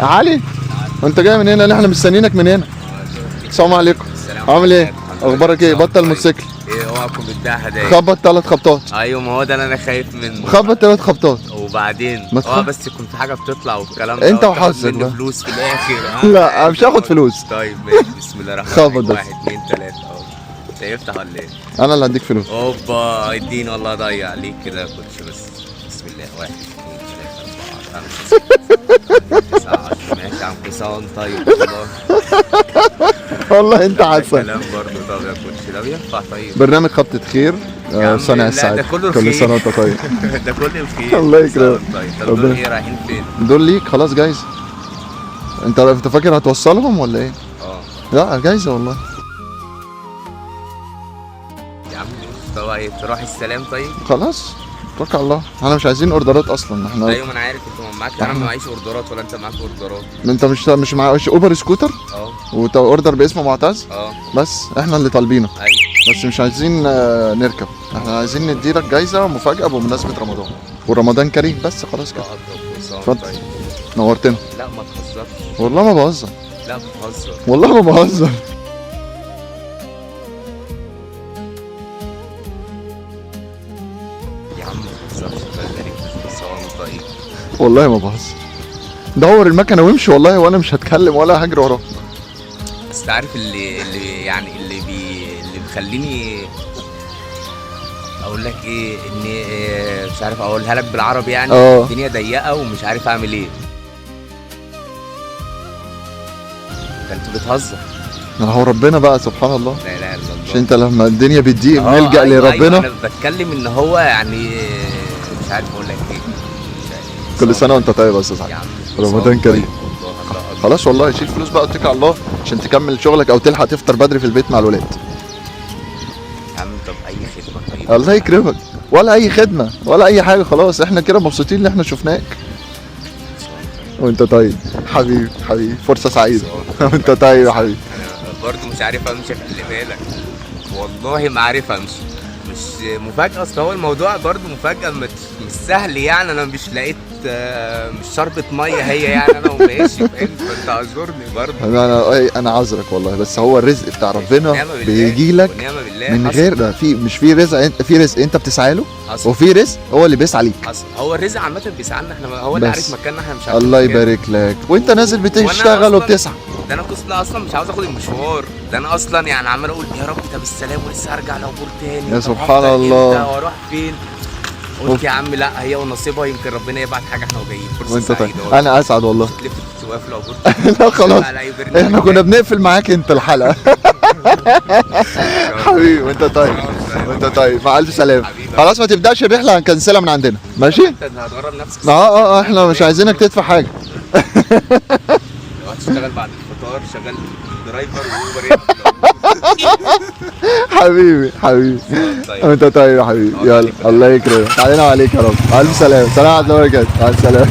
علي، انت جاي من هنا ليه؟ احنا مستنيينك من هنا. السلام عليكم. عامل ايه؟ اخبارك ايه؟ بطل موتوسيكل. ايه اوعكم بتبيع هدايا. خبط 3 خبطات. ايوه ما هو ده اللي انا خايف منه. خبط 3 خبطات وبعدين ما تخاف. بس يكون في حاجة بتطلع والكلام ده. انت وتاخد وحظك مني بقى. فلوس في الاخر. لا انا مش هاخد فلوس. طيب ماشي، بسم الله الرحمن خبط الرحيم. بس. 1 2 3 اهو. مش هيفتح ولا ايه؟ انا اللي هديك فلوس. اوبا اديني والله، ضيع ليك كده يا coach. بس بسم الله، 1 2 3 4 5 6 7 9 10. ماشي يا عم حسام. طيب والله والله انت عسل. كلام برضه. طب يا coach ده بينفع؟ طيب برنامج خبطة خير، يا عم صانع لا، السعادة. ده كله كل الخير. سنة وانت طيب. ده كل الخير. الله يكرمك. طيب طب دول ربنا. ايه رايحين فين؟ دول ليك خلاص جايزة. انت فاكر هتوصلهم ولا ايه؟ اه لا جايزة والله. يا عم طب ايه تروح السلام؟ طيب خلاص توكل على الله، احنا مش عايزين اوردرات اصلا احنا. ايوه ما انا عارف انت ما معاك، انا ما معيش اوردرات ولا انت معاك اوردرات. انت مش معاك اوبر سكوتر؟ اه. order باسم معتز؟ اه. بس احنا اللي طالبينه. ايوه بس مش عايزين نركب، احنا عايزين نديلك جايزة مفاجأة بمناسبة رمضان، ورمضان كريم. بس خلاص كده. اتفضل. طيب. نورتنا. لا ما تهزرش. والله ما بهزر. لا بتهزر. والله ما بهزر. يا عم ما تهزرش، طيب. والله ما بهزر. دور المكنه وامشي والله، وانا مش هتكلم ولا هجري وراك. بس عارف اللي يعني اللي بيخليني اقول لك ايه، ان مش عارف اقولها لك بالعربي يعني. الدنيا ضيقه ومش عارف اعمل ايه. ده انت بتهزر. ما هو ربنا بقى سبحان الله. لا اله الا الله. مش انت لما الدنيا بتضيق بنلجأ أيوة لربنا. أيوة، انا بتكلم ان هو يعني مش عارف اقول لك ايه. كل سنة وانت طيب يا استاذ علي. رمضان كريم. خلاص والله شيل فلوس بقى واتكل على الله عشان تكمل شغلك او تلحق تفطر بدري في البيت مع الولاد. يا عم طب اي خدمة. طيب الله يكرمك. ولا اي خدمة ولا اي حاجة، خلاص احنا كده مبسوطين ان احنا شفناك. وانت طيب حبيبي. حبيبي فرصة سعيدة. وانت طيب يا حبيبي. انا برضه مش عارف امشي، خلي بالك والله ما عارف امشي. مش مفاجأة، اصل هو الموضوع برضه مفاجأة مش سهل يعني. انا مش لقيت مش شربة مية هي يعني انا وماشي فاهم، فانت اعذرني برضه. انا عذرك والله، بس هو الرزق بتاع ربنا بيجي لك من غير ده. في مش في رزق، انت في رزق انت بتسعى له، وفي رزق هو اللي بيسعى ليك. حصل. هو الرزق عامة بيسعى لنا احنا، هو اللي عارف مكاننا، احنا مش عارفين. الله يبارك لك. وانت نازل بتشتغل وبتسعى. ده انا كنت اصلا مش عاوز اخد المشوار ده، انا اصلا يعني عمال اقول يا رب طب السلام ولسه هرجع العبور تاني. يا سبحان الله. واروح فين؟ قلت يا عم لا هي ونصيبها، يمكن ربنا يبعت حاجة احنا وجايين. فرصة سعيدة. انا اسعد والله. تلف في العبور. لا خلاص احنا كنا بنقفل معاك انت الحلقة. حبيبي وانت طيب. وانت طيب مع الف سلامه. خلاص ما تبداش الرحلة، هنكنسلها من عندنا. ماشي؟ انت هتغرب نفسك. احنا مش عايزينك تدفع حاجة. لو هتشتغل بعد الفطار شغال driver واوبر. حبيبي حبيبي. وانت طيب يا حبيبي. يلا الله يكرمك. علينا وعليك يا رب. الف سلامه. سلام على الله وبركاته. مع السلامة.